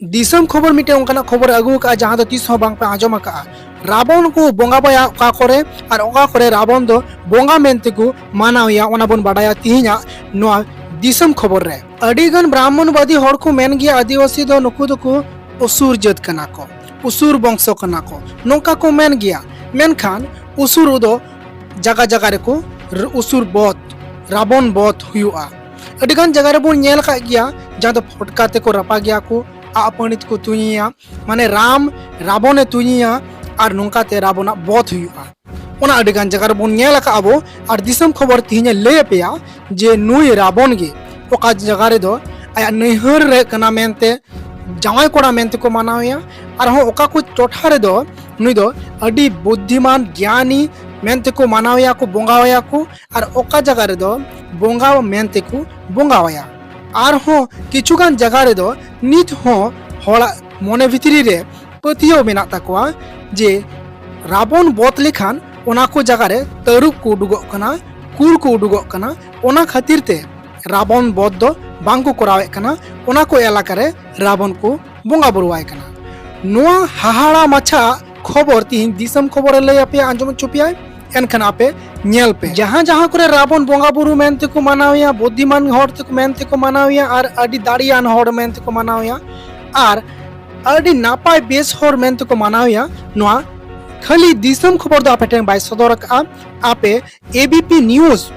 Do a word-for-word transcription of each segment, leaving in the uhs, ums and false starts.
ᱫᱤᱥᱚᱢ ᱠᱷᱚᱵᱚᱨ ᱢᱤᱫᱴᱮᱱ ᱚᱱᱠᱟᱱᱟᱜ ᱠᱷᱚᱵᱚᱨᱮ ᱟᱹᱜᱩ ᱟᱠᱟᱫᱼᱟ, ᱡᱟᱦᱟᱸ ᱫᱚ ᱛᱤᱥ ᱦᱚᱸ ᱵᱟᱝ ᱯᱮ ᱟᱸᱡᱚᱢ ᱟᱠᱟᱫᱼᱟ᱾ ᱨᱟᱵᱚᱱ ᱠᱚ ᱵᱚᱸᱜᱟ ᱵᱟᱭᱟ ᱚᱠᱟ ᱠᱚᱨᱮ, ᱟᱨ ᱚᱠᱟ ᱠᱚᱨᱮ ᱨᱟᱵᱚᱱ ᱫᱚ ᱵᱚᱸᱜᱟ ᱢᱮᱱᱛᱮ ᱠᱚ ᱢᱟᱱᱟᱣᱮᱭᱟ, ᱚᱱᱟ ᱵᱚᱱ ᱵᱟᱰᱟᱭᱟ ᱛᱤᱦᱤᱧᱟᱜ ᱱᱚᱣᱟ ᱫᱤᱥᱚᱢ ᱠᱷᱚᱵᱚᱨ ᱨᱮ᱾ ᱟᱹᱰᱤ ᱜᱟᱱ ᱵᱨᱟᱦᱢᱚᱱᱵᱟᱫᱤ ᱦᱚᱲ ᱠᱚ ᱢᱮᱱ ᱜᱮᱭᱟ, ᱟᱹᱫᱤᱵᱟᱹᱥᱤ ᱫᱚ ᱱᱩᱠᱩ ᱫᱚᱠᱚ ᱩᱥᱩᱨ ᱡᱟᱹᱛ ᱠᱟᱱᱟ ᱠᱚ, ᱩᱥᱩᱨ ᱵᱚᱝᱥᱚ ᱠᱟᱱᱟ ᱠᱚ, ᱱᱚᱝᱠᱟ ᱠᱚ ᱢᱮᱱ ᱜᱮᱭᱟ᱾ ᱢᱮᱱᱠᱷᱟᱱ ᱩᱥᱩᱨ ᱫᱚ ᱡᱟᱭᱜᱟ ᱡᱟᱭᱜᱟ ᱨᱮᱠᱚ ᱨ-, ᱩᱥᱩᱨ ᱵᱚᱫ, ᱨᱟᱵᱚᱱ ᱵᱚᱫ ᱦᱩᱭᱩᱜᱼᱟ᱾ ᱟᱹᱰᱤ ᱜᱟᱱ ᱡᱟᱭᱜᱟ ᱨᱮᱵᱚᱱ ᱧᱮᱞ ᱟᱠᱟᱫ ᱜᱮᱭᱟ, ᱡᱟᱦᱟᱸ ᱫᱚ ᱯᱷᱚᱴᱠᱟ ᱛᱮᱠᱚ ᱨᱟᱯᱟᱜᱮᱭᱟ ᱠᱚ, ᱟᱜ ᱯᱟᱹᱲᱤ ᱛᱮᱠᱚ ᱛᱩᱧᱮᱭᱟ, ᱢᱟᱱᱮ ᱨᱟᱢ ᱨᱟᱵᱚᱱᱮ ᱛᱩᱧᱮᱭᱟ, ᱟᱨ ᱱᱚᱝᱠᱟᱛᱮ ᱨᱟᱵᱚᱱᱟᱜ ᱵᱚᱫ ᱦᱩᱭᱩᱜᱼᱟ᱾ ᱚᱱᱟ ᱟᱹᱰᱤ ᱜᱟᱱ ᱡᱟᱭᱜᱟ ᱨᱮᱵᱚᱱ ᱧᱮᱞ ᱟᱠᱟᱫ ᱟᱵᱚ᱾ ᱟᱨ ᱫᱤᱥᱚᱢ ᱠᱷᱚᱵᱚᱨ ᱛᱤᱦᱤᱧᱮ ᱞᱟᱹᱭ ᱟᱯᱮᱭᱟ ᱡᱮ ᱱᱩᱭ ᱨᱟᱵᱚᱱ ᱜᱮ ᱚᱠᱟ ᱡᱟᱭᱜᱟ ᱨᱮᱫᱚ ᱟᱭᱟᱜ ᱱᱟᱹᱭᱦᱟᱹᱨ ᱨᱮ ᱠᱟᱱᱟ ᱢᱮᱱᱛᱮ ᱡᱟᱶᱟᱭ ᱠᱚᱲᱟ ᱢᱮᱱᱛᱮ ᱠᱚ ᱢᱟᱱᱟᱣᱮᱭᱟ, ᱟᱨᱦᱚᱸ ᱚᱠᱟ ᱠᱚ ᱴᱚᱴᱷᱟ ᱨᱮᱫᱚ ᱱᱩᱭ ᱫᱚ ᱟᱹᱰᱤ ᱵᱩᱫᱽᱫᱷᱤᱢᱟᱱ ᱜᱮᱭᱟᱱᱤ ᱢᱮᱱᱛᱮ ᱠᱚ ᱢᱟᱱᱟᱣᱮᱭᱟ ᱠᱚ, ᱵᱚᱸᱜᱟᱣᱟᱭᱟ ᱠᱚ, ᱟᱨ ᱚᱠᱟ ᱡᱟᱭᱜᱟ ᱨᱮᱫᱚ ᱵᱚᱸᱜᱟ ᱢᱮᱱᱛᱮ ᱠᱚ ᱵᱚᱸᱜᱟᱣᱟᱭᱟ᱾ ᱟᱨᱦᱚᱸ ᱠᱤᱪᱷᱩ ᱜᱟᱱ ᱡᱟᱭᱜᱟ ᱨᱮᱫᱚ ᱱᱤᱛ ᱦᱚᱸ ᱦᱚᱲᱟᱜ ᱢᱚᱱᱮ ᱵᱷᱤᱛᱨᱤ ᱨᱮ ᱯᱟᱹᱛᱭᱟᱹᱣ ᱢᱮᱱᱟᱜ ᱛᱟᱠᱚᱣᱟ ᱡᱮ ᱨᱟᱵᱚᱱ ᱵᱚᱫ ᱞᱮᱠᱷᱟᱱ ᱚᱱᱟ ᱠᱚ ᱡᱟᱭᱜᱟ ᱨᱮ ᱛᱟᱹᱨᱩᱵ ᱠᱚ ᱩᱰᱩᱠᱚᱜ ᱠᱟᱱᱟ, ᱠᱩᱞ ᱠᱚ ᱩᱰᱩᱠᱚᱜ ᱠᱟᱱᱟ᱾ ᱚᱱᱟ ᱠᱷᱟᱹᱛᱤᱨ ᱛᱮ ᱨᱟᱵᱚᱱ ᱵᱚᱫ ᱫᱚ ᱵᱟᱝ ᱠᱚ ᱠᱚᱨᱟᱣᱮᱫ ᱠᱟᱱᱟ᱾ ᱚᱱᱟ ᱠᱚ ᱮᱞᱟᱠᱟ ᱨᱮ ᱨᱟᱵᱚᱱ ᱠᱚ ᱵᱚᱸᱜᱟ ᱵᱩᱨᱩᱣᱟᱭ ᱠᱟᱱᱟ᱾ ᱱᱚᱣᱟ ᱦᱟᱦᱟᱲᱟ ᱢᱟᱪᱷᱟ ᱠᱷᱚᱵᱚᱨ ᱛᱤᱦᱤᱧ ᱫᱤᱥᱚᱢ ᱠᱷᱚᱵᱚᱨᱮ ᱞᱟᱹᱭ ᱟᱯᱮᱭᱟ, ᱟᱸᱡᱚᱢ ᱦᱚᱪᱚ ᱯᱮᱭᱟᱭ᱾ ᱮᱱᱠᱷᱟᱱ ᱟᱯᱮ ᱧᱮᱞ ᱯᱮ, ᱡᱟᱦᱟᱸ ᱡᱟᱦᱟᱸ ᱠᱚᱨᱮ ᱨᱟᱵᱚᱱ ᱵᱚᱸᱜᱟ ᱵᱩᱨᱩ ᱢᱮᱱᱛᱮ ᱠᱚ ᱢᱟᱱᱟᱣᱮᱭᱟ, ᱵᱩᱫᱽᱫᱷᱤᱢᱟᱱ ᱦᱚᱲ ᱛᱮᱠᱚ ᱢᱮᱱᱛᱮ ᱠᱚ ᱢᱟᱱᱟᱣᱮᱭᱟ, ᱟᱨ ᱟᱹᱰᱤ ᱫᱟᱲᱮᱭᱟᱱ ᱦᱚᱲ ᱢᱮᱱᱛᱮ ᱠᱚ ᱢᱟᱱᱟᱣᱮᱭᱟ, ᱟᱨ ᱟᱹᱰᱤ ᱱᱟᱯᱟᱭ ᱵᱮᱥ ᱦᱚᱲ ᱢᱮᱱᱛᱮ ᱠᱚ ᱢᱟᱱᱟᱣᱮᱭᱟ, ᱱᱚᱣᱟ ᱠᱷᱟᱹᱞᱤ ᱫᱤᱥᱚᱢ ᱠᱷᱚᱵᱚᱨ ᱫᱚ ᱟᱯᱮ ᱴᱷᱮᱱ ᱵᱟᱭ ᱥᱚᱫᱚᱨ ᱟᱠᱟᱫᱼᱟ᱾ ᱟᱯᱮ A B P news,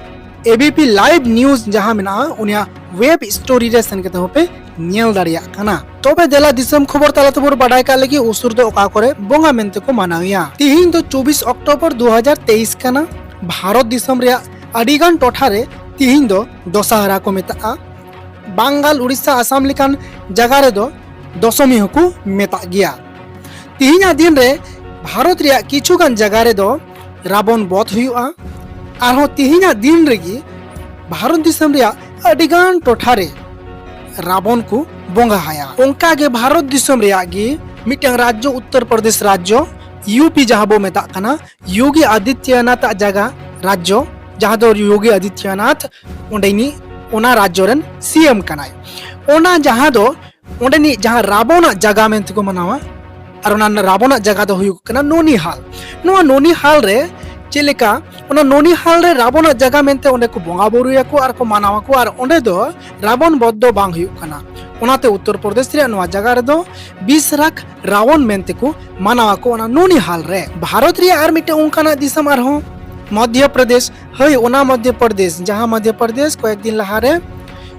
A B P live news ᱡᱟᱦᱟᱸ ᱢᱮᱱᱟᱜᱼᱟ, ᱩᱱᱤᱭᱟᱜ ᱣᱮᱵ ᱥᱴᱳᱨᱤ ᱨᱮ ᱥᱮᱱ ᱠᱟᱛᱮ ᱦᱚᱸᱯᱮ ᱧᱮᱞ ᱫᱟᱲᱮᱭᱟᱜ ᱠᱟᱱᱟ᱾ ᱛᱚᱵᱮ ᱫᱮᱞᱟ ᱫᱤᱥᱚᱢ ᱠᱷᱚᱵᱚᱨ ᱛᱟᱞᱟ ᱛᱮᱵᱚᱱ ᱵᱟᱰᱟᱭ ᱠᱟᱜ ᱞᱮᱜᱮ ᱩᱥᱩᱨ ᱫᱚ ᱚᱠᱟ ᱠᱚᱨᱮ ᱵᱚᱸᱜᱟ ᱢᱮᱱᱛᱮ ᱠᱚ ᱢᱟᱱᱟᱣᱮᱭᱟ᱾ ᱛᱤᱦᱤᱧ ᱫᱚ ᱪᱚᱵᱵᱤᱥ ᱚᱠᱴᱳᱵᱚᱨ ᱫᱩ ᱦᱟᱡᱟᱨ ᱛᱮᱭᱤᱥ ᱠᱟᱱᱟ᱾ ᱵᱷᱟᱨᱚᱛ ᱫᱤᱥᱚᱢ ᱨᱮᱭᱟᱜ ᱟᱹᱰᱤ ᱜᱟᱱ ᱴᱚᱴᱷᱟ ᱨᱮ ᱛᱤᱦᱤᱧ ᱫᱚ ᱫᱚᱥᱟᱦᱟᱨᱟ ᱠᱚ ᱢᱮᱛᱟᱜᱼᱟ᱾ ᱵᱟᱝᱜᱟᱞ, ᱩᱲᱤᱥᱥᱟ, ᱟᱥᱟᱢ ᱞᱮᱠᱟᱱ ᱡᱟᱭᱜᱟ ᱨᱮᱫᱚ ᱫᱚᱥᱚᱢᱤ ᱦᱚᱸᱠᱚ ᱢᱮᱛᱟᱜ ᱜᱮᱭᱟ᱾ ᱛᱤᱦᱤᱧᱟᱜ ᱫᱤᱱ ᱨᱮ ᱵᱷᱟᱨᱚᱛ ᱨᱮᱭᱟᱜ ᱠᱤᱪᱷᱩ ᱜᱟᱱ ᱡᱟᱭᱜᱟ ᱨᱮᱫᱚ ᱨᱟᱵᱚᱱ ᱵᱚᱫᱷ ᱦᱩᱭᱩᱜᱼᱟ᱾ ᱟᱨᱦᱚᱸ ᱛᱤᱦᱤᱧᱟᱜ ᱫᱤᱱ ᱨᱮᱜᱮ ᱵᱷᱟᱨᱚᱛ ᱫᱤᱥᱚᱢ ᱨᱮᱭᱟᱜ ᱟᱹᱰᱤ ᱜᱟᱱ ᱴᱚᱴᱷᱟ ᱨᱮ ᱨᱟᱵᱚᱱ ᱠᱚ ᱵᱚᱸᱜᱟ ᱟᱭᱟ᱾ ᱚᱱᱠᱟ ᱜᱮ ᱵᱷᱟᱨᱚᱛ ᱫᱤᱥᱚᱢ ᱨᱮᱭᱟᱜ ᱜᱮ ᱢᱤᱫᱴᱟᱝ ᱨᱟᱡᱽᱡᱚ, ᱩᱛᱛᱚᱨ ᱯᱨᱚᱫᱮᱥ ᱨᱟᱡᱽᱡᱚ, ᱭᱩ ᱯᱤ ᱡᱟᱦᱟᱸ ᱵᱚ ᱢᱮᱛᱟᱜ ᱠᱟᱱᱟ, ᱭᱳᱜᱤ ᱟᱫᱤᱛᱭᱚᱱᱟᱛᱷ ᱟᱜ ᱡᱟᱭᱜᱟ ᱨᱟᱡᱽᱡᱚ, ᱡᱟᱦᱟᱸ ᱫᱚ ᱭᱳᱜᱤ ᱟᱫᱤᱛᱭᱚᱱᱟᱛᱷ ᱚᱸᱰᱮᱱᱤᱡ, ᱚᱱᱟ ᱨᱟᱡᱽᱡᱚ ᱨᱮᱱ ᱥᱤ ᱮᱢ ᱠᱟᱱᱟᱭ᱾ ᱚᱱᱟ ᱡᱟᱦᱟᱸ ᱫᱚ ᱚᱸᱰᱮᱱᱤᱡ ᱡᱟᱦᱟᱸ ᱨᱟᱵᱚᱱᱟᱜ ᱡᱟᱭᱜᱟ ᱢᱮᱱᱛᱮ ᱠᱚ ᱢᱟᱱᱟᱣᱟ᱾ ᱟᱨ ᱚᱱᱟ ᱨᱟᱵᱚᱱᱟᱜ ᱡᱟᱭᱜᱟ ᱫᱚ ᱦᱩᱭᱩᱜ ᱠᱟᱱᱟ ᱱᱚᱱᱤᱦᱟᱞ᱾ ᱱᱚᱣᱟ ᱱᱚᱱᱤᱦᱟᱞ ᱨᱮ ᱪᱮᱫ ᱞᱮᱠᱟ, ᱚᱱᱟ ᱱᱚᱱᱤᱦᱟᱞ ᱨᱮ ᱨᱟᱵᱚᱱᱟᱜ ᱡᱟᱭᱜᱟ ᱢᱮᱱᱛᱮ ᱚᱸᱰᱮ ᱠᱚ ᱵᱚᱸᱜᱟ ᱵᱩᱨᱩᱭᱟᱠᱚ ᱟᱨ ᱠᱚ ᱢᱟᱱᱟᱣᱟᱠᱚ, ᱟᱨ ᱚᱸᱰᱮ ᱫᱚ ᱨᱟᱵᱚᱱ ᱵᱚᱫᱷ ᱫᱚ ᱵᱟᱝ ᱦᱩᱭᱩᱜ ᱠᱟᱱᱟ᱾ ᱚᱱᱟᱛᱮ ᱩᱛᱛᱚᱨ ᱯᱨᱚᱫᱮᱥ ᱨᱮᱭᱟᱜ ᱱᱚᱣᱟ ᱡᱟᱭᱜᱟ ᱨᱮᱫᱚ ᱵᱤᱥᱨᱟᱠ ᱨᱟᱵᱚᱱ ᱢᱮᱱᱛᱮ ᱠᱚ ᱢᱟᱱᱟᱣᱟᱠᱚ ᱚᱱᱟ ᱱᱚᱱᱤᱦᱟᱞ ᱨᱮ᱾ ᱵᱷᱟᱨᱚᱛ ᱨᱮᱭᱟᱜ ᱟᱨ ᱢᱤᱫᱴᱮᱱ ᱚᱱᱠᱟᱱᱟᱜ ᱫᱤᱥᱚᱢ ᱟᱨᱦᱚᱸ ᱢᱚᱫᱷᱭᱚ ᱯᱨᱚᱫᱮᱥ, ᱦᱳᱭ, ᱚᱱᱟ ᱢᱚᱫᱷᱭᱚ ᱯᱨᱚᱫᱮᱥ ᱡᱟᱦᱟᱸ ᱢᱚᱫᱷᱭᱚ ᱯᱨᱚᱫᱮᱥ ᱠᱚᱭᱮᱠ ᱫᱤᱱ ᱞᱟᱦᱟᱨᱮ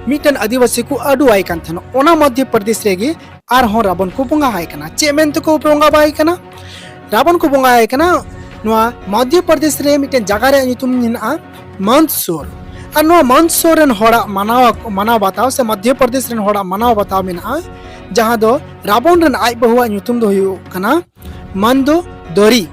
ᱢᱤᱫᱴᱮᱱ ᱟᱹᱫᱤᱵᱟᱹᱥᱤ ᱠᱚ ᱟᱹᱰᱩᱣᱟᱭ ᱠᱟᱱ ᱛᱟᱦᱮᱱᱟ, ᱚᱱᱟ ᱢᱚᱫᱷᱭᱚ ᱯᱨᱚᱫᱮᱥ ᱨᱮᱜᱮ ᱟᱨᱦᱚᱸ ᱨᱟᱵᱚᱱ ᱠᱚ ᱵᱚᱸᱜᱟ ᱟᱭ ᱠᱟᱱᱟ᱾ ᱪᱮᱫ ᱢᱮᱱᱛᱮ ᱠᱚ ᱵᱚᱸᱜᱟ ᱟᱭ ᱠᱟᱱᱟ? ᱨᱟᱵᱚᱱ ᱠᱚ ᱵᱚᱸᱜᱟ ᱟᱭ ᱠᱟᱱᱟ᱾ ᱱᱚᱣᱟ ᱢᱚᱫᱷᱭᱚ ᱯᱨᱚᱫᱮᱥ ᱨᱮ ᱢᱤᱫᱴᱮᱱ ᱡᱟᱭᱜᱟ ᱨᱮᱭᱟᱜ ᱧᱩᱛᱩᱢ ᱢᱮᱱᱟᱜᱼᱟ ᱢᱟᱱᱫᱥᱳᱨ᱾ ᱟᱨ ᱱᱚᱣᱟ ᱢᱟᱱᱫᱥᱳᱨ ᱨᱮᱱ ᱦᱚᱲᱟᱜ ᱢᱟᱱᱟᱣ, ᱢᱟᱱᱟᱣ ᱵᱟᱛᱟᱣ ᱥᱮ ᱢᱚᱫᱷᱭᱚ ᱯᱨᱚᱫᱮᱥ ᱨᱮᱱ ᱦᱚᱲᱟᱜ ᱢᱟᱱᱟᱣ ᱵᱟᱛᱟᱣ ᱢᱮᱱᱟᱜᱼᱟ, ᱡᱟᱦᱟᱸ ᱫᱚ ᱨᱟᱵᱚᱱ ᱨᱮᱱ ᱟᱡ ᱵᱟᱹᱦᱩᱣᱟᱜ ᱧᱩᱛᱩᱢ ᱫᱚ ᱦᱩᱭᱩᱜ ᱠᱟᱱᱟ ᱢᱟᱱᱫᱚ ᱫᱚᱨᱤ᱾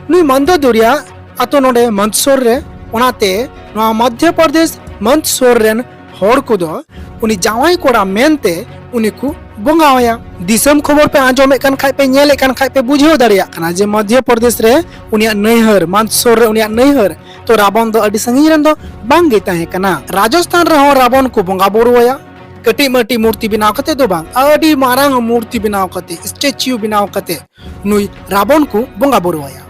ᱱᱩᱭ ᱢᱟᱱᱫᱚ ᱫᱚᱨᱤᱭᱟᱜ ᱟᱛᱳ ᱱᱚᱰᱮ ᱢᱟᱱᱫᱥᱳᱨ ᱨᱮ᱾ ᱚᱱᱟᱛᱮ ᱱᱚᱣᱟ ᱢᱚᱫᱷᱭᱚ ᱯᱨᱚᱫᱮᱥ ᱢᱟᱱᱫᱥᱳᱨ ᱨᱮᱱ ᱦᱚᱲ ᱠᱚᱫᱚ ᱩᱱᱤ ᱡᱟᱶᱟᱭ ᱠᱚᱲᱟ ᱢᱮᱱᱛᱮ ᱩᱱᱤ ᱠᱚ ᱵᱚᱸᱜᱟ ᱟᱭᱟ᱾ ᱫᱤᱥᱚᱢ ᱠᱷᱚᱵᱚᱨ ᱯᱮ ᱟᱸᱡᱚᱢᱮᱫ ᱠᱟᱱ ᱠᱷᱟᱡ ᱯᱮ, ᱧᱮᱞᱮᱫ ᱠᱟᱱ ᱠᱷᱟᱡ ᱯᱮ, ᱵᱩᱡᱷᱟᱹᱣ ᱫᱟᱲᱮᱭᱟᱜ ᱠᱟᱱᱟ ᱡᱮ ᱢᱚᱫᱷᱭᱚ ᱯᱨᱚᱫᱮᱥ ᱨᱮ ᱩᱱᱤᱭᱟᱜ ᱱᱟᱹᱭᱦᱟᱹᱨ, ᱢᱟᱱᱫᱥᱳᱨ ᱨᱮ ᱩᱱᱤᱭᱟᱜ ᱱᱟᱹᱭᱦᱟᱹᱨ, ᱛᱚ ᱨᱟᱵᱚᱱ ᱫᱚ ᱟᱹᱰᱤ ᱥᱟᱺᱜᱤᱧ ᱨᱮᱱ ᱫᱚ ᱵᱟᱝ ᱜᱮ ᱛᱟᱦᱮᱸ ᱠᱟᱱᱟ᱾ ᱨᱟᱡᱚᱥᱛᱷᱟᱱ ᱨᱮᱦᱚᱸ ᱨᱟᱵᱚᱱ ᱠᱚ ᱵᱚᱸᱜᱟ ᱵᱩᱨᱩ ᱟᱭᱟ, ᱠᱟᱹᱴᱤᱡ ᱢᱟᱹᱴᱤᱡ ᱢᱩᱨᱛᱤ ᱵᱮᱱᱟᱣ ᱠᱟᱛᱮ ᱫᱚ ᱵᱟᱝ, ᱟᱹᱰᱤ ᱢᱟᱨᱟᱝ ᱢᱩᱨᱛᱤ ᱵᱮᱱᱟᱣ ᱠᱟᱛᱮ, ᱥᱴᱮᱪᱩ ᱵᱮᱱᱟᱣ ᱠᱟᱛᱮ ᱱᱩᱭ ᱨᱟᱵᱚᱱ ᱠᱚ ᱵᱚᱸᱜᱟ ᱵᱩᱨᱩ ᱟᱭᱟ᱾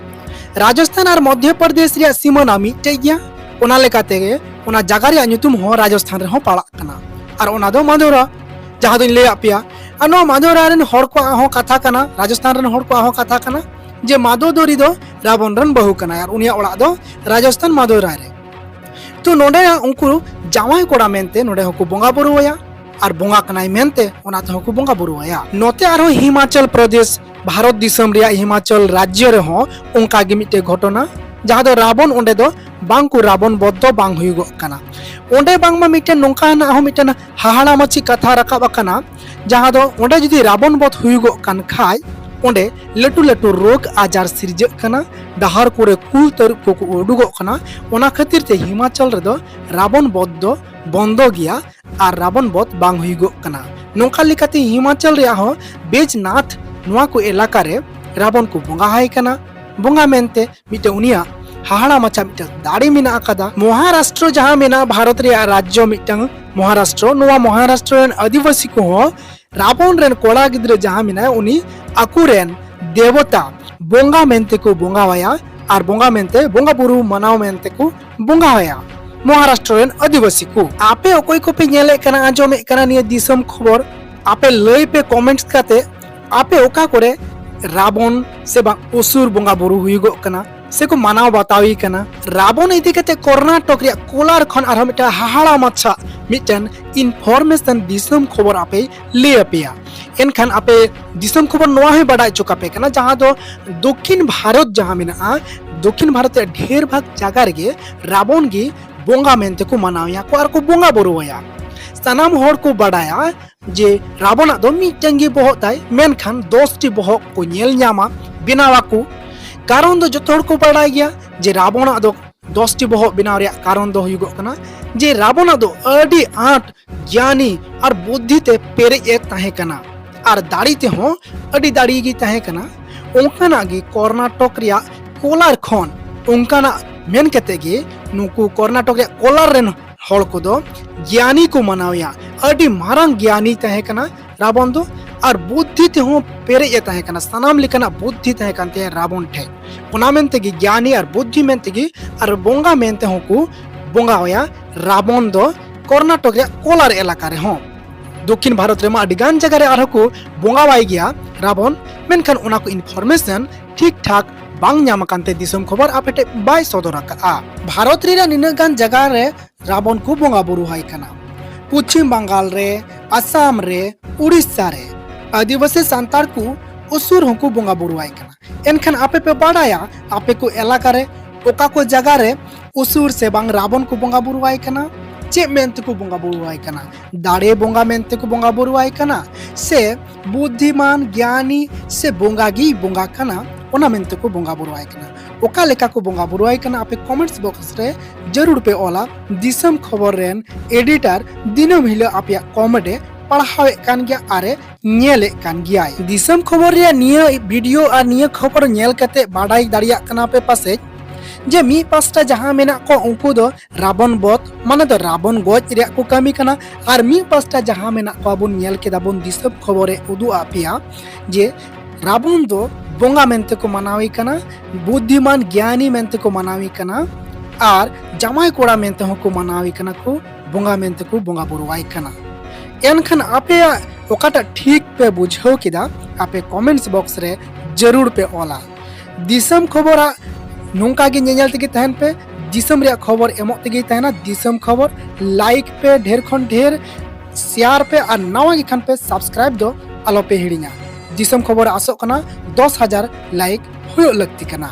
ᱨᱟᱡᱚᱥᱛᱷᱟᱱ ᱟᱨ ᱢᱚᱫᱷᱭᱚ ᱯᱨᱚᱫᱮᱥ ᱨᱮᱭᱟᱜ ᱥᱤᱢᱟᱹᱱᱟ ᱢᱤᱫᱴᱮᱡ ᱜᱮᱭᱟ, ᱚᱱᱟ ᱞᱮᱠᱟᱛᱮ ᱚᱱᱟ ᱡᱟᱭᱜᱟ ᱨᱮᱭᱟᱜ ᱧᱩᱛᱩᱢ ᱦᱚᱸ ᱨᱟᱡᱚᱥᱛᱷᱟᱱ ᱨᱮᱦᱚᱸ ᱯᱟᱲᱟᱜ ᱠᱟᱱᱟ᱾ ᱟᱨ ᱚᱱᱟ ᱫᱚ ᱢᱟᱫᱳᱨᱟ, ᱡᱟᱦᱟᱸ ᱫᱚᱧ ᱞᱟᱹᱭᱟᱫ ᱯᱮᱭᱟ᱾ ᱟᱨ ᱱᱚᱣᱟ ᱢᱟᱫᱳᱨᱟ ᱨᱮᱱ ᱦᱚᱲ ᱠᱚᱣᱟᱜ ᱦᱚᱸ ᱠᱟᱛᱷᱟ ᱠᱟᱱᱟ, ᱨᱟᱡᱚᱥᱛᱷᱟᱱ ᱨᱮᱱ ᱦᱚᱲ ᱠᱚᱣᱟᱜ ᱦᱚᱸ ᱠᱟᱛᱷᱟ ᱠᱟᱱᱟ ᱡᱮ ᱢᱟᱫᱳ ᱫᱚᱨᱤ ᱫᱚ ᱨᱟᱵᱚᱱ ᱨᱮᱱ ᱵᱟᱹᱦᱩ ᱠᱟᱱᱟᱭ ᱟᱨ ᱩᱱᱤᱭᱟᱜ ᱚᱲᱟᱜ ᱫᱚ ᱨᱟᱡᱚᱥᱛᱷᱟᱱ ᱢᱟᱫᱳᱨᱟ ᱨᱮ᱾ ᱛᱚ ᱱᱚᱰᱮ ᱩᱱᱠᱩ ᱡᱟᱶᱟᱭ ᱠᱚᱲᱟ ᱢᱮᱱᱛᱮ ᱱᱚᱰᱮ ᱦᱚᱸᱠᱚ ᱵᱚᱸᱜᱟ ᱵᱩᱨᱩ ᱟᱭᱟ ᱟᱨ ᱵᱚᱸᱜᱟ ᱠᱟᱱᱟᱭ ᱢᱮᱱᱛᱮ ᱚᱱᱟ ᱛᱮᱦᱚᱸ ᱠᱚ ᱵᱚᱸᱜᱟ ᱵᱩᱨᱩ ᱟᱭᱟ᱾ ᱱᱚᱛᱮ ᱟᱨᱦᱚᱸ ᱦᱤᱢᱟᱪᱚᱞ ᱯᱨᱚᱫᱮᱥ, ᱵᱷᱟᱨᱚᱛ ᱫᱤᱥᱚᱢ ᱨᱮᱭᱟᱜ ᱦᱤᱢᱟᱪᱚᱞ ᱨᱟᱡᱽᱡᱚ ᱨᱮᱦᱚᱸ ᱚᱱᱠᱟ ᱜᱮ ᱢᱤᱫᱴᱮᱡ ᱜᱷᱚᱴᱚᱱᱟ, ᱡᱟᱦᱟᱸ ᱫᱚ ᱨᱟᱵᱚᱱ ᱚᱸᱰᱮ ᱫᱚ ᱵᱟᱝ ᱠᱚ ᱨᱟᱵᱚᱱ ᱵᱚᱫᱷ ᱫᱚ ᱵᱟᱝ ᱦᱩᱭᱩᱜᱚᱜ ᱠᱟᱱᱟ᱾ ᱚᱸᱰᱮ ᱵᱟᱝᱢᱟ ᱢᱤᱫᱴᱮᱱ ᱱᱚᱝᱠᱟᱱᱟᱜ ᱦᱚᱸ ᱢᱤᱫᱴᱮᱱ ᱦᱟᱦᱟᱲᱟ ᱢᱟᱹᱪᱷᱤ ᱠᱟᱛᱷᱟ ᱨᱟᱠᱟᱵ ᱟᱠᱟᱱᱟ, ᱡᱟᱦᱟᱸ ᱫᱚ ᱚᱸᱰᱮ ᱡᱩᱫᱤ ᱨᱟᱵᱚᱱ ᱵᱚᱫᱷ ᱦᱩᱭᱩᱜᱚᱜ ᱠᱟᱱ ᱠᱷᱟᱡ ᱚᱸᱰᱮ ᱞᱟᱹᱴᱩ ᱞᱟᱹᱴᱩ ᱨᱳᱜᱽ ᱟᱡᱟᱨ ᱥᱤᱨᱡᱟᱹᱜ ᱠᱟᱱᱟ, ᱰᱟᱦᱟᱨ ᱠᱚᱨᱮ ᱠᱩᱞ ᱛᱟᱹᱨᱩᱵ ᱠᱚᱠᱚ ᱩᱰᱩᱠᱚᱜ ᱠᱟᱱᱟ᱾ ᱚᱱᱟ ᱠᱷᱟᱹᱛᱤᱨ ᱛᱮ ᱦᱤᱢᱟᱪᱚᱞ ᱨᱮᱫᱚ ᱨᱟᱵᱚᱱ ᱵᱚᱫᱷ ᱫᱚ ᱵᱚᱱᱫᱚ ᱜᱮᱭᱟ ᱟᱨ ᱨᱟᱵᱚᱱ ᱵᱚᱫᱷ ᱵᱟᱝ ᱦᱩᱭᱩᱜᱚᱜ ᱠᱟᱱᱟ᱾ ᱱᱚᱝᱠᱟ ᱞᱮᱠᱟᱛᱮ ᱦᱤᱢᱟᱪᱚᱞ ᱨᱮᱭᱟᱜ ᱦᱚᱸ ᱵᱮᱡᱽᱱᱟᱛᱷ ᱱᱚᱣᱟ ᱠᱚ ᱮᱞᱟᱠᱟ ᱨᱮ ᱨᱟᱵᱚᱱ ᱠᱚ ᱵᱚᱸᱜᱟ ᱟᱭ ᱠᱟᱱᱟ᱾ ᱵᱚᱸᱜᱟ ᱢᱮᱱᱛᱮ ᱢᱤᱫᱴᱮᱱ ᱩᱱᱤᱭᱟᱜ ᱦᱟᱦᱟᱲᱟ ᱢᱟᱪᱷᱟ ᱢᱤᱫᱴᱮᱱ ᱫᱟᱲᱮ ᱢᱮᱱᱟᱜ ᱟᱠᱟᱫᱟ᱾ ᱢᱚᱦᱟᱨᱟᱥᱴᱨᱚ ᱡᱟᱦᱟᱸ ᱢᱮᱱᱟᱜᱼᱟ, ᱵᱷᱟᱨᱚᱛ ᱨᱮᱭᱟᱜ ᱨᱟᱡᱽᱡᱚ ᱢᱤᱫᱴᱟᱝ ᱢᱚᱦᱟᱨᱟᱥᱴᱨᱚ, ᱱᱚᱣᱟ ᱢᱚᱦᱟᱨᱟᱥᱴᱨᱚ ᱨᱮᱱ ᱟᱹᱫᱤᱵᱟᱹᱥᱤ ᱠᱚᱦᱚᱸ ᱨᱟᱵᱚᱱ ᱨᱮᱱ ᱠᱚᱲᱟ ᱜᱤᱫᱽᱨᱟᱹ ᱡᱟᱦᱟᱸ ᱢᱮᱱᱟᱭᱟ, ᱩᱱᱤ ᱟᱠᱚᱨᱮᱱ ᱫᱮᱵᱚᱛᱟ, ᱵᱚᱸᱜᱟ ᱢᱮᱱᱛᱮ ᱠᱚ ᱵᱚᱸᱜᱟᱣᱟᱭᱟ ᱟᱨ ᱵᱚᱸᱜᱟ ᱢᱮᱱᱛᱮ, ᱵᱚᱸᱜᱟ ᱵᱩᱨᱩ ᱢᱟᱱᱟᱣ ᱢᱮᱱᱛᱮ ᱠᱚ ᱵᱚᱸᱜᱟᱣᱟᱭᱟ᱾ ᱢᱚᱦᱟᱨᱟᱥᱴᱨᱚ ᱨᱮᱱ ᱟᱹᱫᱤᱵᱟᱹᱥᱤ ᱠᱚ, ᱟᱯᱮ ᱚᱠᱚᱭ ᱠᱚᱯᱮ ᱧᱮᱞᱮᱫ ᱠᱟᱱᱟ, ᱟᱸᱡᱚᱢᱮᱫ ᱠᱟᱱᱟ ᱱᱤᱭᱟᱹ ᱫᱤᱥᱚᱢ ᱠᱷᱚᱵᱚᱨ, ᱟᱯᱮ ᱞᱟᱹᱭ ᱯᱮ comments ᱠᱟᱛᱮ, ᱟᱯᱮ ᱚᱠᱟ ᱠᱚᱨᱮ ᱨᱟᱵᱚᱱ ᱥᱮ ᱵᱟᱝ ᱚᱥᱩᱨ ᱵᱚᱸᱜᱟ ᱵᱩᱨᱩ ᱦᱩᱭᱩᱜᱚᱜ ᱠᱟᱱᱟ ᱥᱮ ᱠᱚ ᱢᱟᱱᱟᱣ ᱵᱟᱛᱟᱣ ᱮ ᱠᱟᱱᱟ? ᱨᱟᱵᱚᱱ ᱤᱫᱤ ᱠᱟᱛᱮ ᱠᱚᱨᱱᱟᱴᱚᱠ ᱨᱮᱭᱟᱜ ᱠᱳᱞᱟᱨ ᱠᱷᱚᱱ ᱟᱨᱦᱚᱸ ᱢᱤᱫᱴᱟᱝ ᱦᱟᱦᱟᱲᱟ ᱢᱟᱪᱷᱟ ᱢᱤᱫᱴᱮᱱ information ᱫᱤᱥᱚᱢ ᱠᱷᱚᱵᱚᱨ ᱟᱯᱮ ᱞᱟᱹᱭ ᱟᱯᱮᱭᱟ᱾ ᱮᱱᱠᱷᱟᱱ ᱟᱯᱮ ᱫᱤᱥᱚᱢ ᱠᱷᱚᱵᱚᱨ ᱱᱚᱣᱟ ᱦᱚᱸᱭ ᱵᱟᱰᱟᱭ ᱦᱚᱪᱚ ᱠᱟᱯᱮ ᱠᱟᱱᱟ, ᱡᱟᱦᱟᱸ ᱫᱚ ᱫᱚᱠᱠᱷᱤᱱ ᱵᱷᱟᱨᱚᱛ ᱡᱟᱦᱟᱸ ᱢᱮᱱᱟᱜᱼᱟ, ᱫᱚᱠᱠᱷᱤᱱ ᱵᱷᱟᱨᱚᱛ ᱨᱮᱭᱟᱜ ᱰᱷᱮᱨ ᱵᱷᱟᱜᱽ ᱡᱟᱭᱜᱟ ᱨᱮᱜᱮ ᱨᱟᱵᱚᱱ ᱜᱮ ᱵᱚᱸᱜᱟ ᱢᱮᱱᱛᱮ ᱠᱚ ᱢᱟᱱᱟᱣᱮᱭᱟ ᱠᱚ ᱟᱨ ᱠᱚ ᱵᱚᱸᱜᱟ ᱵᱩᱨᱩᱣᱟᱭᱟ᱾ ᱥᱟᱱᱟᱢ ᱦᱚᱲ ᱠᱚ ᱵᱟᱰᱟᱭᱟ ᱡᱮ ᱨᱟᱵᱚᱱᱟᱜ ᱫᱚ ᱢᱤᱫᱴᱟᱝ ᱜᱮ ᱵᱚᱦᱚᱜ ᱛᱟᱭ, ᱢᱮᱱᱠᱷᱟᱱ ᱫᱚᱥ ᱴᱤ ᱵᱚᱦᱚᱜ ᱠᱚ ᱧᱮᱞ ᱧᱟᱢᱟ, ᱵᱮᱱᱟᱣ ᱟᱠᱚ᱾ ᱠᱟᱨᱚᱱ ᱫᱚ ᱡᱚᱛᱚ ᱦᱚᱲ ᱠᱚ ᱵᱟᱰᱟᱭ ᱜᱮᱭᱟ ᱡᱮ ᱨᱟᱵᱚᱱᱟᱜ ᱫᱚ ᱫᱚᱥ ᱴᱤ ᱵᱚᱦᱚᱜ ᱵᱮᱱᱟᱣ ᱨᱮᱭᱟᱜ ᱠᱟᱨᱚᱱ ᱫᱚ ᱦᱩᱭᱩᱜᱚᱜ ᱠᱟᱱᱟ ᱡᱮ ᱨᱟᱵᱚᱱᱟᱜ ᱫᱚ ᱟᱹᱰᱤ ᱟᱸᱴ ᱜᱮᱭᱟᱱᱤ ᱟᱨ ᱵᱩᱫᱽᱫᱷᱤ ᱛᱮ ᱯᱮᱨᱮᱡ ᱮ ᱛᱟᱦᱮᱸ ᱠᱟᱱᱟ ᱟᱨ ᱫᱟᱲᱮ ᱛᱮᱦᱚᱸ ᱟᱹᱰᱤ ᱫᱟᱲᱮ ᱜᱮ ᱛᱟᱦᱮᱸ ᱠᱟᱱᱟ᱾ ᱚᱱᱠᱟᱱᱟᱜ ᱜᱮ ᱠᱚᱨᱱᱟᱴᱚᱠ ᱨᱮᱭᱟᱜ ᱠᱳᱞᱟᱨ ᱠᱷᱚᱱ ᱚᱱᱠᱟᱱᱟᱜ ᱢᱮᱱ ᱠᱟᱛᱮ ᱜᱮ ᱱᱩᱠᱩ ᱠᱚᱨᱱᱟᱴᱚᱠ ᱨᱮᱭᱟᱜ ᱠᱳᱞᱟᱨ ᱨᱮᱱ ᱦᱚᱲ ᱠᱚᱫᱚ ᱜᱮᱭᱟᱱᱤ ᱠᱚ ᱢᱟᱱᱟᱣᱮᱭᱟ᱾ ᱟᱹᱰᱤ ᱢᱟᱨᱟᱝ ᱜᱮᱭᱟᱱᱤ ᱛᱟᱦᱮᱸ ᱠᱟᱱᱟ ᱨᱟᱵᱚᱱ ᱫᱚ, ᱟᱨ ᱵᱩᱫᱽᱫᱷᱤ ᱛᱮᱦᱚᱸ ᱯᱮᱨᱮᱡ ᱮ ᱛᱟᱦᱮᱸ ᱠᱟᱱᱟ᱾ ᱥᱟᱱᱟᱢ ᱞᱮᱠᱟᱱᱟᱜ ᱵᱩᱫᱽᱫᱷᱤ ᱛᱟᱦᱮᱸ ᱠᱟᱱ ᱛᱟᱭᱟ ᱨᱟᱵᱚᱱ ᱴᱷᱮᱡ᱾ ᱚᱱᱟ ᱢᱮᱱ ᱛᱮᱜᱮ ᱜᱮᱭᱟᱱᱤ ᱟᱨ ᱵᱩᱫᱽᱫᱷᱤ ᱢᱮᱱ ᱛᱮᱜᱮ ᱟᱨ ᱵᱚᱸᱜᱟ ᱢᱮᱱ ᱛᱮᱦᱚᱸ ᱠᱚ ᱵᱚᱸᱜᱟᱣᱟᱭᱟ ᱨᱟᱵᱚᱱ ᱫᱚ ᱠᱚᱨᱱᱟᱴᱚᱠ ᱨᱮᱭᱟᱜ ᱠᱳᱞᱟᱨ ᱮᱞᱟᱠᱟ ᱨᱮᱦᱚᱸ᱾ ᱫᱚᱠᱠᱷᱤᱱ ᱵᱷᱟᱨᱚᱛ ᱨᱮᱢᱟ ᱟᱹᱰᱤ ᱜᱟᱱ ᱡᱟᱭᱜᱟ ᱨᱮ ᱟᱨᱦᱚᱸ ᱠᱚ ᱵᱚᱸᱜᱟᱣᱟᱭ ᱜᱮᱭᱟ ᱨᱟᱵᱚᱱ, ᱢᱮᱱᱠᱷᱟᱱ ᱚᱱᱟ ᱠᱚ information ᱴᱷᱤᱠ ᱴᱷᱟᱠ ᱵᱟᱝ ᱧᱟᱢ ᱟᱠᱟᱱ ᱛᱮ ᱫᱤᱥᱚᱢ ᱠᱷᱚᱵᱚᱨ ᱟᱯᱮ ᱴᱷᱮᱡ ᱵᱟᱭ ᱥᱚᱫᱚᱨ ᱟᱠᱟᱫᱼᱟ᱾ ᱵᱷᱟᱨᱚᱛ ᱨᱮᱱᱟᱜ ᱱᱤᱱᱟᱹᱜ ᱜᱟᱱ ᱡᱟᱭᱜᱟ ᱨᱮ ᱨᱟᱵᱚᱱ ᱠᱚ ᱵᱚᱸᱜᱟ ᱵᱩᱨᱩ ᱟᱭ ᱠᱟᱱᱟ᱾ ᱯᱚᱪᱷᱤᱢ ᱵᱟᱝᱜᱟᱞ ᱨᱮ, ᱟᱥᱟᱢ ᱨᱮ, ᱩᱲᱤᱥᱥᱟ ᱨᱮ ᱟᱹᱫᱤᱵᱟᱹᱥᱤ ᱥᱟᱱᱛᱟᱲ ᱠᱚ ᱚᱥᱩᱨ ᱦᱚᱸᱠᱚ ᱵᱚᱸᱜᱟ ᱵᱩᱨᱩ ᱟᱭ ᱠᱟᱱᱟ᱾ ᱮᱱᱠᱷᱟᱱ ᱟᱯᱮ ᱯᱮ ᱵᱟᱰᱟᱭᱟ, ᱟᱯᱮ ᱠᱚ ᱮᱞᱟᱠᱟ ᱨᱮ ᱚᱠᱟ ᱠᱚ ᱡᱟᱭᱜᱟ ᱨᱮ ᱚᱥᱩᱨ ᱥᱮ ᱵᱟᱝ ᱨᱟᱵᱚᱱ ᱠᱚ ᱵᱚᱸᱜᱟ ᱵᱩᱨᱩ ᱟᱭ ᱠᱟᱱᱟ? ᱪᱮᱫ ᱢᱮᱱ ᱛᱮᱠᱚ ᱵᱚᱸᱜᱟ ᱵᱩᱨᱩ ᱟᱭ ᱠᱟᱱᱟ? ᱫᱟᱲᱮ ᱵᱚᱸᱜᱟ ᱢᱮᱱ ᱛᱮᱠᱚ ᱵᱚᱸᱜᱟ ᱵᱩᱨᱩ ᱟᱭ ᱠᱟᱱᱟ ᱥᱮ ᱵᱩᱫᱽᱫᱷᱤᱢᱟᱱ, ᱜᱮᱭᱟᱱᱤ ᱥᱮ ᱵᱚᱸᱜᱟ ᱜᱮᱭ ᱵᱚᱸᱜᱟ ᱠᱟᱱᱟ, ᱚᱱᱟ ᱢᱮᱱ ᱛᱮᱠᱚ ᱵᱚᱸᱜᱟ ᱵᱩᱨᱩ ᱟᱭ ᱠᱟᱱᱟ? ᱚᱠᱟ ᱞᱮᱠᱟ ᱠᱚ ᱵᱚᱸᱜᱟ ᱵᱩᱨᱩ ᱟᱭ ᱠᱟᱱᱟ, ᱟᱯᱮ comments box ᱨᱮ ᱡᱟᱹᱨᱩᱲ ᱯᱮ ᱚᱞᱟ᱾ ᱫᱤᱥᱚᱢ ᱠᱷᱚᱵᱚᱨ ᱨᱮᱱ editor ᱫᱤᱱᱟᱹᱢ ᱦᱤᱞᱳᱜ ᱟᱯᱮᱭᱟᱜ comment ᱮ ᱯᱟᱲᱦᱟᱣᱮᱫ ᱠᱟᱱ ᱜᱮᱭᱟ ᱟᱨ ᱮ ᱧᱮᱞᱮᱫ ᱠᱟᱱ ᱜᱮᱭᱟᱭ᱾ ᱫᱤᱥᱚᱢ ᱠᱷᱚᱵᱚᱨ ᱨᱮᱭᱟᱜ ᱱᱤᱭᱟᱹ video ᱟᱨ ᱱᱤᱭᱟᱹ ᱠᱷᱚᱵᱚᱨ ᱧᱮᱞ ᱠᱟᱛᱮ ᱵᱟᱰᱟᱭ ᱫᱟᱲᱮᱭᱟᱜ ᱠᱟᱱᱟ ᱯᱮ ᱯᱟᱥᱮᱡ ᱡᱮ ᱢᱤᱫ ᱯᱟᱥᱴᱟ ᱡᱟᱦᱟᱸ ᱢᱮᱱᱟᱜ ᱠᱚᱣᱟ, ᱩᱱᱠᱩ ᱫᱚ ᱨᱟᱵᱚᱱ ᱵᱚᱫᱷ, ᱢᱟᱱᱮ ᱫᱚ ᱨᱟᱵᱚᱱ ᱜᱚᱡ ᱨᱮᱭᱟᱜ ᱠᱚ ᱠᱟᱹᱢᱤ ᱠᱟᱱᱟ᱾ ᱟᱨ ᱢᱤᱫ ᱯᱟᱥᱴᱟ ᱡᱟᱦᱟᱸ ᱢᱮᱱᱟᱜ ᱠᱚᱣᱟ, ᱵᱚᱱ ᱧᱮᱞ ᱠᱮᱫᱟ ᱵᱚᱱ, ᱫᱤᱥᱚᱢ ᱠᱷᱚᱵᱚᱨᱮ ᱩᱫᱩᱜ ᱟᱫ ᱯᱮᱭᱟ ᱡᱮ ᱨᱟᱵᱚᱱ ᱫᱚ ᱵᱚᱸᱜᱟ ᱢᱮᱱᱛᱮ ᱠᱚ ᱢᱟᱱᱟᱣᱮ ᱠᱟᱱᱟ, ᱵᱩᱫᱽᱫᱷᱤᱢᱟᱱ ᱜᱮᱭᱟᱱᱤ ᱢᱮᱱᱛᱮ ᱠᱚ ᱢᱟᱱᱟᱣᱮ ᱠᱟᱱᱟ, ᱟᱨ ᱡᱟᱢᱟᱭ ᱠᱚᱲᱟ ᱢᱮᱱᱛᱮ ᱦᱚᱸᱠᱚ ᱢᱟᱱᱟᱣᱮ ᱠᱟᱱᱟ ᱠᱚ, ᱵᱚᱸᱜᱟ ᱢᱮᱱᱛᱮ ᱠᱚ ᱵᱚᱸᱜᱟ ᱵᱩᱨᱩᱣᱟᱭ ᱠᱟᱱᱟ᱾ ᱮᱱᱠᱷᱟᱱ ᱟᱯᱮᱭᱟᱜ ᱚᱠᱟᱴᱟᱜ ᱴᱷᱤᱠ ᱯᱮ ᱵᱩᱡᱷᱟᱹᱣ ᱠᱮᱫᱟ, ᱟᱯᱮ comments box ᱨᱮ ᱡᱟᱹᱨᱩᱲ ᱯᱮ ᱚᱞᱟ᱾ ᱫᱤᱥᱚᱢ ᱠᱷᱚᱵᱚᱨᱟᱜ ᱱᱚᱝᱠᱟ ᱜᱮ ᱧᱮᱧᱮᱞ ᱛᱮᱜᱮ ᱛᱟᱦᱮᱱ ᱯᱮ, ᱫᱤᱥᱚᱢ ᱨᱮᱭᱟᱜ ᱠᱷᱚᱵᱚᱨ ᱮᱢᱚᱜ ᱛᱮᱜᱮᱭ ᱛᱟᱦᱮᱱᱟ᱾ ᱫᱤᱥᱚᱢ ᱠᱷᱚᱵᱚᱨ like ᱯᱮ, ᱰᱷᱮᱨ ᱠᱷᱚᱱ ᱰᱷᱮᱨ share ᱯᱮ, ᱟᱨ ᱱᱟᱣᱟ ᱜᱮ ᱠᱷᱟᱱ ᱯᱮ subscribe ᱫᱚ ᱟᱞᱚ ᱯᱮ ᱦᱤᱲᱤᱧᱟ᱾ ᱫᱤᱥᱚᱢ ᱠᱷᱚᱵᱚᱨ ᱟᱥᱚᱜ ᱠᱟᱱᱟ ᱫᱚᱥ ᱦᱟᱡᱟᱨ like ᱦᱩᱭᱩᱜ ᱞᱟᱹᱠᱛᱤ ᱠᱟᱱᱟ᱾